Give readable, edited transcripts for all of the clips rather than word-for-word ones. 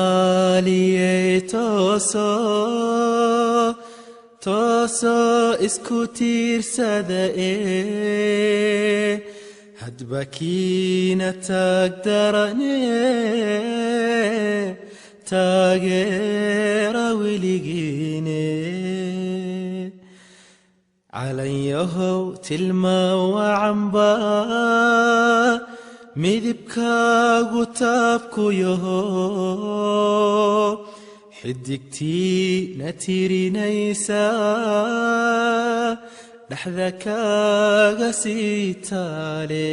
Soomaaliyey toosoo, toosoo isku tiirsada ee hadba kiina taag darane, taageera weligiine. Calanyahow tilmaan wacanba midibkaagu taabku yaho, xidigtiina tirinaysa dhexda kaaga sii taale.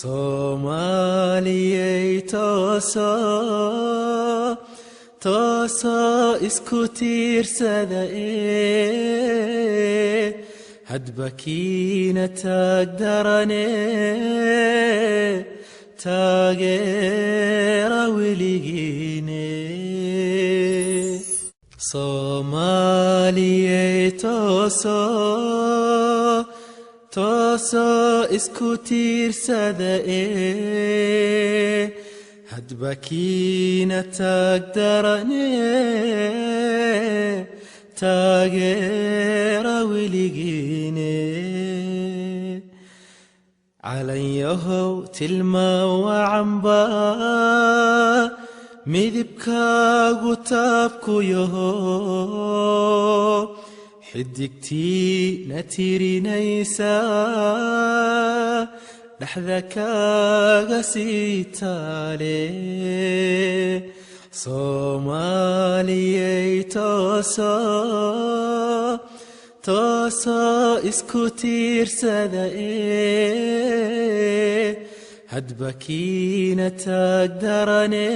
Soomaaliyey toosoo, toosoo isku tiirsada ee hadba kiina taag darane, taageera weligiine. Soomaaliyey toosoo, toosoo isku tiirsada ee hadba kiina taag darane, taageera weligiine. Calanyahow tilmaan wacanba midibkaagu taabku yaho, xidigtiina tirinaysa dhexda kaaga sii taale. Soomaaliyey toosoo, toosoo isku tiirsada ee hadba kiina taag darane.